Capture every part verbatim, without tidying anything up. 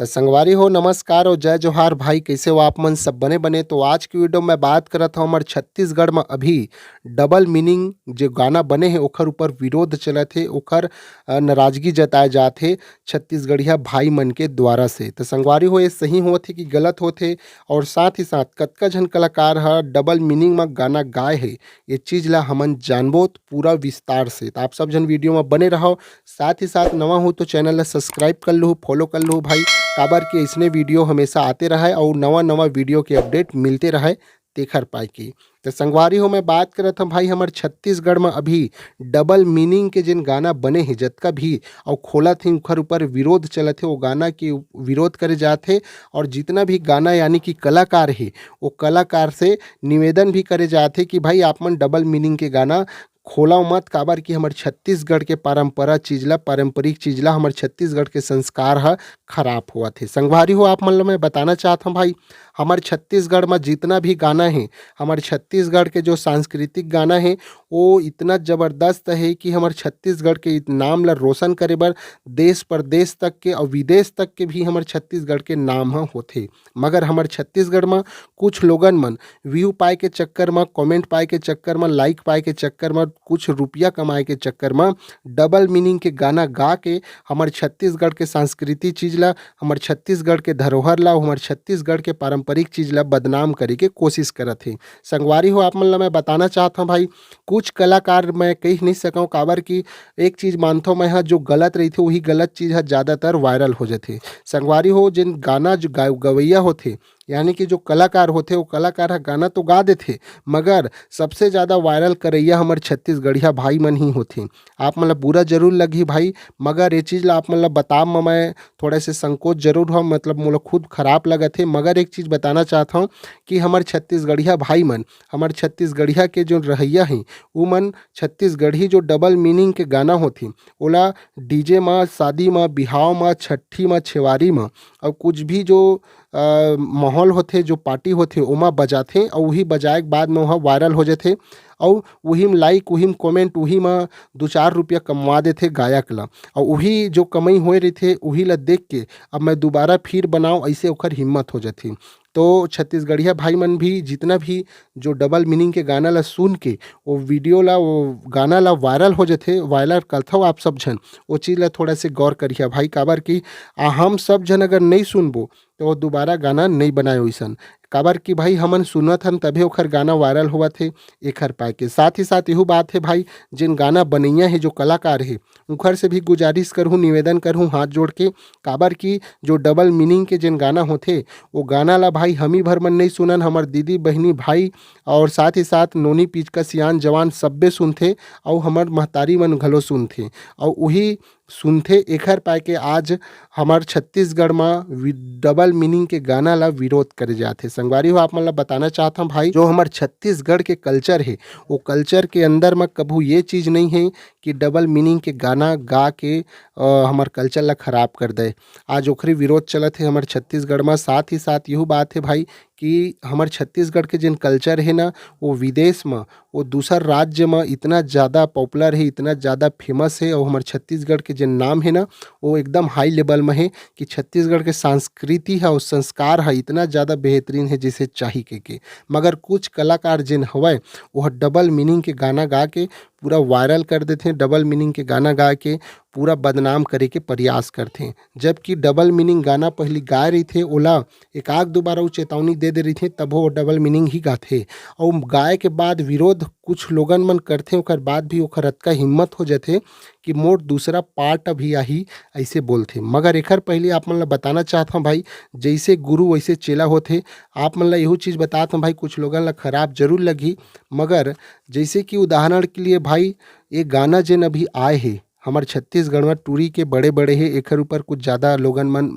त संगवारी हो, नमस्कार और जय जोहार भाई। कैसे हो आप मन? सब बने बने? तो आज की वीडियो में बात करत हूँ हमर छत्तीसगढ़ में अभी डबल मीनिंग जो गाना बने हैं ओखर ऊपर विरोध चलत है, ओखर अ, नाराजगी जताए जात है छत्तीसगढ़िया भाई मन के द्वारा से। तो संगवारी हो, ये सही होत है कि गलत होत है, और साथ ही साथ कतका झन कलाकार ह डबल मीनिंग में गाना गाए है, ये चीज ला हमन जानबो पूरा विस्तार से। तो आप सब झन वीडियो में बने रहो। साथ ही साथ नवा हो तो चैनल ला सब्सक्राइब कर लो, फॉलो कर लो भाई, काबर के इसने वीडियो हमेशा आते रहे और नवा नवा वीडियो के अपडेट मिलते रहे तेखर पाए की। तो संगवारी हो, मैं बात करत हूँ भाई, हमर छत्तीसगढ़ में अभी डबल मीनिंग के जिन गाना बने हैं, जतका भी और खोलत हैं, उखर ऊपर विरोध चलत है, वो गाना के विरोध करे जात है। और जितना भी गाना यानी कि कलाकार है, वो कलाकार से निवेदन भी करे जात है कि भाई आप मन डबल मीनिंग के गाना खोलव मत, काबर कि हमर छत्तीसगढ़ के परंपरा चीज ला, पारंपरिक चीज ला, हमर छत्तीसगढ़ के संस्कार ह खराब होवत हे। संगवारी हो, आप मन ल मैं बताना चाहत हूँ भाई, हमर छत्तीसगढ़ में जितना भी गाना है, हमर छत्तीसगढ़ के जो सांस्कृतिक गाना है, वो इतना जबरदस्त है कि हमर छत्तीसगढ़ के इत-, नाम ला रोशन करे बर देश परदेश तक के और विदेश तक के भी हमर छत्तीसगढ़ के नाम ह होथे। मगर हमर छत्तीसगढ़ में कुछ लोगन मन व्यू पाए के चक्कर में, कमेंट पाए के चक्कर में, लाइक पाए के चक्कर में, कुछ रुपया कमाए के चक्कर में डबल मीनिंग के गाना गा के हमर छत्तीसगढ़ के संस्कृति चीज ला, हमर छत्तीसगढ़ के धरोहर ला, हमर छत्तीसगढ़ के पारंपरिक चीज ला बदनाम करे के कोशिश करत हे। संगवारी हो, आप मन ला मैं बताना चाहत हूँ भाई, कुछ कलाकार मैं कह नहीं सकूँ, काबर कि एक चीज मानथो मैं ह, जो गलत रहिथे वही गलत चीज ह ज्यादातर वायरल हो जाथे। संगवारी हो, जिन गाना जो गा-, गवैया होथे, यानी कि जो कलाकार होथे, वो कलाकार ह गाना तो गा देथे, मगर सबसे ज्यादा वायरल करैया हमर छत्तीसगढ़िया भाई मन ही होथे। आप मन ला बुरा जरूर लगही भाई, मगर ये चीज ला आप मन ला बताब म मैं थोड़ा से संकोच जरूर हूँ, मतलब मोला खुद खराब लगत हे। मगर एक चीज बताना चाहत हूँ कि हमर छत्तीसगढ़िया भाई मन, हमर छत्तीसगढ़िया के जो रहैया हैं, उमन छत्तीसगढ़ी जो डबल मीनिंग के गाना होथे, ओला डीजे म, शादी म, बिहाव म, छट्ठी म, छेवारी म, और कुछ भी जो अ, माहौल होथे, जो पार्टी होथे, ओमा बजाथे, और वही बजाए के बाद में वहाँ वायरल हो जाथे, और वही में लाइक, वही में कमेंट, वही में दो चार रुपया कमवा देथे गायक ला, और वही जो कमाई होए रहिथे, वही ला देख के अब मैं दोबारा फिर बनाओ, ऐसे ओखर हिम्मत हो जाथे। तो छत्तीसगढ़िया भाई मन भी, जितना भी जो डबल मीनिंग के गाना ला सुन के, वो वीडियो ला, वो गाना ला वायरल हो जाथे, वायरल करथव आप सब झन, वो चीज ला थोड़ा से गौर करिया भाई, काबर कि आ, हम सब झन अगर नहीं सुनबो, तो वो दोबारा गाना नहीं बनाए वैसन। काबर कि भाई, हमन सुनत हन तभे ओखर गाना वायरल होवत हे, एखर पाए के। साथ ही साथ यहू बात हे भाई, जिन गाना बनैया हे, जो कलाकार हे, उखर से भी गुजारिश करहूँ, निवेदन करहूँ हाथ जोड़ के, काबर कि जो डबल मीनिंग के जिन गाना होथे, वो गाना ला भाई हमी भर मन नहीं सुनन, हमर दीदी, बहिनी, भाई और साथ ही साथ नोनी, पिचका, सियान, जवान सब्बे सुनथे, और हमर महतारी मन घलो सुनथे, और वही सुनथे। एखर पाए के आज हमर छत्तीसगढ़ म वि-, डबल मीनिंग के गाना ला विरोध करे जाथे। संगवारी हो, आप मन ला बताना चाहत हूँ भाई, जो हमर छत्तीसगढ़ के कल्चर हे, वो कल्चर के अंदर म कभू ये चीज नहीं हे कि डबल मीनिंग के गाना गा के, अ, हमर कल्चर ला खराब कर दे। आज ओखरे विरोध चलत हे हमर छत्तीसगढ़ म। साथ ही साथ यहू बात हे भाई कि हमर छत्तीसगढ़ के जेन कल्चर हे ना, वो विदेश म, वो दूसर राज्य म इतना ज़्यादा पॉपुलर हे, इतना ज़्यादा फेमस हे, और हमर छत्तीसगढ़ के जेन नाम हे ना, वो एकदम हाई लेवल म हे कि छत्तीसगढ़ के संस्कृति ह, वो संस्कार ह इतना ज़्यादा बेहतरीन हे, जैसे चाही के, के। मगर कुछ कलाकार जेन हवय, वो ह डबल मीनिंग के गाना गा के पूरा वायरल कर देथे, डबल मीनिंग के गाना गा के पूरा बदनाम करे के प्रयास करथे। जबकि डबल मीनिंग गाना पहिली गाए रहिथे, ओला एक आध दो बार अउ चेतावनी दे दे रहिथे, तभो वो डबल मीनिंग ही गाथे। अउ गाए के बाद विरोध कुछ लोगन मन करथे, ओकर बाद भी ओकर अतका हिम्मत हो जाथे कि मोर दूसरा पार्ट अभी आही, ऐसे बोलथे। मगर एखर पहिली आप मन ला बताना चाहत हूँ भाई, जैसे गुरु वैसे चेला होथे। आप मन ला एहू चीज बतात हूँ भाई, कुछ लोगन ला खराब जरूर लगही, मगर जैसे कि उदाहरण के लिए भाई, ये गाना जेन अभी आए हे, हमर छत्तीसगढ़ म टूरी के बड़े बड़े हे, एखर ऊपर कुछ ज़्यादा लोगन मन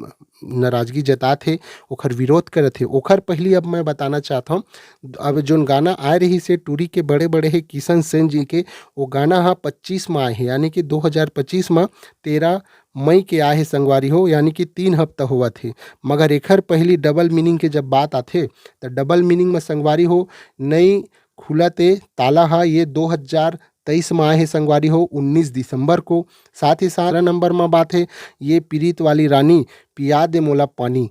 नाराजगी जतात हे, ओखर विरोध करत हे। ओखर पहिली अब मैं बताना चाहत हूँ, अब जोन गाना आए रहिस हे टूरी के बड़े बड़े हे किशन सेन जी के, वो गाना ह पच्चीस म आए हे, यानी कि दो हज़ार पच्चीस म तेरह मई के आए हे संगवारी हो, यानी कि तीन हफ्ता होवत हे। मगर एखर पहिली डबल मीनिंग के जब बात आथे, त डबल मीनिंग म संगवारी हो, नई खुलत ए ताला ह, ये दो हज़ार तेईस में आए हे संगवारी हो, उन्नीस दिसंबर को। साथ ही साथ नंबर में बात हे ये पीरित वाली रानी पिया दे मोला पानी,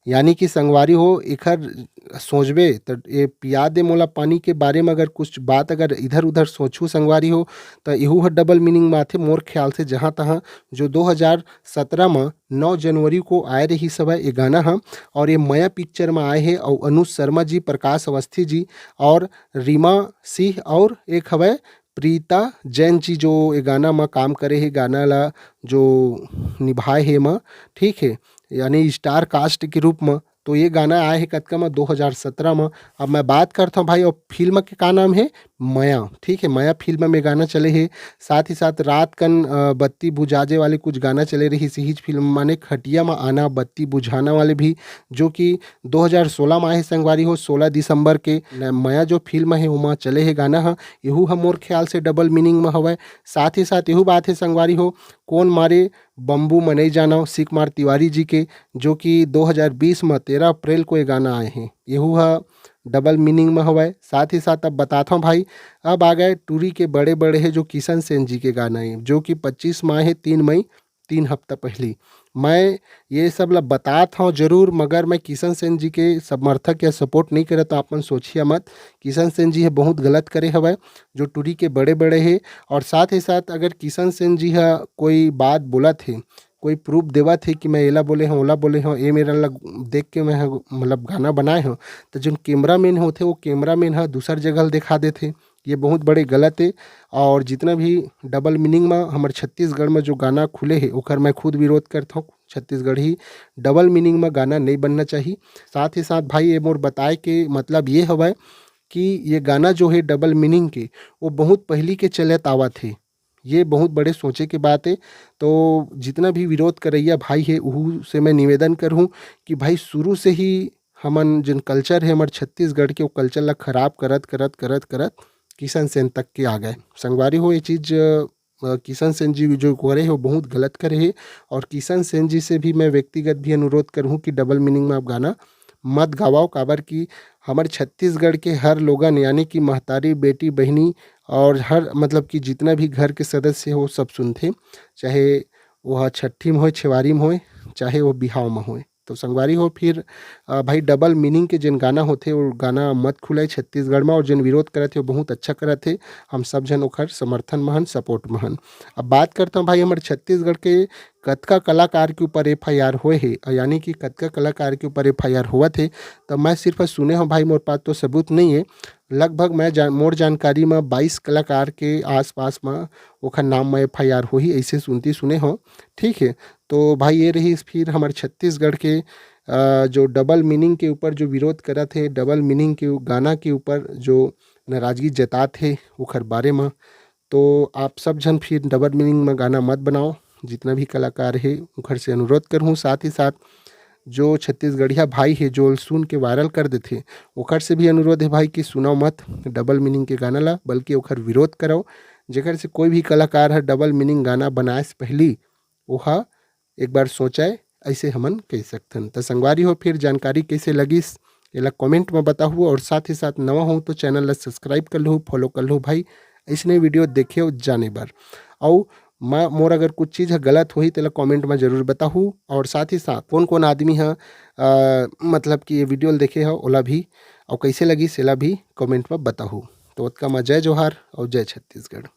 यानी कि संगवारी हो, एखर सोचबे त ये पिया दे मोला पानी के बारे में अगर कुछ बात अगर इधर उधर सोचहू संगवारी हो, त एहू ह डबल मीनिंग में आथे मोर ख्याल से। जहाँ तहाँ जो दो हज़ार सत्रह में नौ जनवरी को आए रहिस हवय ये गाना ह, और ये मया पिक्चर में आए हे, और अनुज शर्मा जी, प्रकाश अवस्थी जी और रीमा सिंह और एक हवय प्रीता जैन जी, जो ये गाना म काम करे हे, गाना ला जो निभाए हे म, ठीक हे, यानी स्टार कास्ट के रूप म। तो ये गाना आए हे कतका म, दो हज़ार सत्रह म। अब मैं बात करता हूँ भाई, और फिल्म के का नाम हे, मया, ठीक हे, मया फिल्म में गाना चले हे। साथ ही साथ रात कन अ, बत्ती बुझाजे वाले कुछ गाना चले रहिस इहीच फिल्म, माने खटिया म आना बत्ती बुझाना वाले भी, जो कि दो हज़ार सोलह में आए हे संगवारी हो, सोलह दिसंबर के। न-, मया जो फिल्म हे ओमा चले हे गाना ह, एहू ह मोर ख्याल से डबल मीनिंग में हवय। साथ ही साथ एहू बात हे संगवारी हो, कोन मारे बम्बू मनई जानव, शिव कुमार तिवारी जी के, जो कि दो हज़ार बीस में तेरह अप्रैल को ये गाना आए हे, एहू ह डबल मीनिंग में हवय। साथ ही साथ अब बताथव भाई, अब आ गए टूरी के बड़े बड़े हे, जो किशन सेन जी के गाना हे, जो कि पच्चीस में आए हे, तीन मई, तीन हफ्ता पहली। मैं ये सब ला बतात हव जरूर, मगर मैं किशन सेन जी के समर्थक या सपोर्ट नहीं करत, तो आप मन सोचिया मत। किशन सेन जी ह बहुत गलत करे हवय, जो टूरी के बड़े बड़े हे। और साथ ही साथ अगर किशन सेन जी ह कोई बात बोलत हे, कोई प्रूफ देवत हे कि मैं एला बोले हव, ओला बोले हव, ए मेरा ला देख के मैं ह, मतलब गाना बनाए हव, तो जोन कैमरा मैन होथे, वो कैमरा मैन ह दूसर जगह ल दिखा देथे। ये बहुत बड़े गलत हे। और जितना भी डबल मीनिंग में हमर छत्तीसगढ़ में जो गाना खुले हे, ओकर मैं खुद विरोध करत हव। छत्तीसगढ़ी डबल मीनिंग में गाना नहीं बनना चाहिए। साथ ही साथ भाई, ये मोर बताए के मतलब ये हवय कि ये गाना जो हे डबल मीनिंग के, वो बहुत पहली के चलत आवत हे। ये बहुत बड़े सोचे के बात हे। तो जितना भी विरोध करैया भाई हे, उहू से मैं निवेदन करहूँ कि भाई, शुरू से ही हमन जेन कल्चर हे हमर छत्तीसगढ़ के, वो कल्चर ला खराब करत, करत, करत, करत किशन सेन तक के आ गए। संगवारी हो, ये चीज, अ, किशन सेन जी जो करे हे, वो बहुत गलत करे हे। और किशन सेन जी से भी मैं व्यक्तिगत भी अनुरोध करहूँ कि डबल मीनिंग में आप गाना मत गावाओ, काबर कि हमर छत्तीसगढ़ के हर लोगन, यानी कि महतारी, बेटी, बहिनी और हर, मतलब कि जितना भी घर के सदस्य हो, सब सुनथे, चाहे वो ह छट्ठी में होय, छेवारी में होय, चाहे वो बिहाव में होय। तो संगवारी हो, फिर, अ, भाई, डबल मीनिंग के जेन गाना होथे, वो गाना मत खुलाय छत्तीसगढ़ में, और जेन विरोध करत हे, वो बहुत अच्छा करत हे। हम सब झन ओखर समर्थन में हन, सपोर्ट में हन। अब बात करता हूँ भाई, हमर छत्तीसगढ़ के कतका कलाकार के ऊपर एफ आई आर होए हे, यानी कि कतका कलाकार के ऊपर एफ आई आर होवत हे, तो मैं सिर्फ सुने हूँ भाई, मोर पास तो सबूत नहीं है। लगभग मैं जान-, मोर जानकारी में बाईस कलाकार के आसपास में ओखर नाम में एफ आई आर होही, ऐसे सुनती सुने हूँ। ठीक है, तो भाई, ये रही फिर हमर छत्तीसगढ़ के, अ, जो डबल मीनिंग के ऊपर जो विरोध करत हे, डबल मीनिंग के उ-, गाना के ऊपर जो नाराजगी जतात हे, ओखर बारे में। तो आप सब झन फिर डबल मीनिंग में गाना मत बनाओ, जितना भी कलाकार हे, ओखर से अनुरोध करहूँ। साथ ही साथ जो छत्तीसगढ़िया भाई हे, जो सुन के वायरल कर देथे, ओखर से भी अनुरोध हे भाई कि सुनाओ मत डबल मीनिंग के गाना ला, बल्कि ओखर विरोध करो, जेकर से कोई भी कलाकार ह डबल मीनिंग गाना बनाए से पहली ओहा एक बार सोचय, ऐसे हमन कह सकथन। त संगवारी हो, फिर जानकारी कैसे लगिस, एला कमेंट में बताहू, और साथ ही साथ नवा हो तो चैनल ला सब्सक्राइब कर लहू, फॉलो कर लहू भाई, ऐसने वीडियो देखे अउ जाने बर। अउ मा-, मोर अगर कुछ चीज़ ह गलत होही, तेला कमेंट में जरूर बताहू, और साथ ही साथ कौन कौन आदमी ह, अ, मतलब कि ये वीडियो ल देखे ह, ओला भी, अउ कैसे लगिस, एला भी कमेंट में बताहू। तो ओतका में जय जोहार अउ जय छत्तीसगढ़।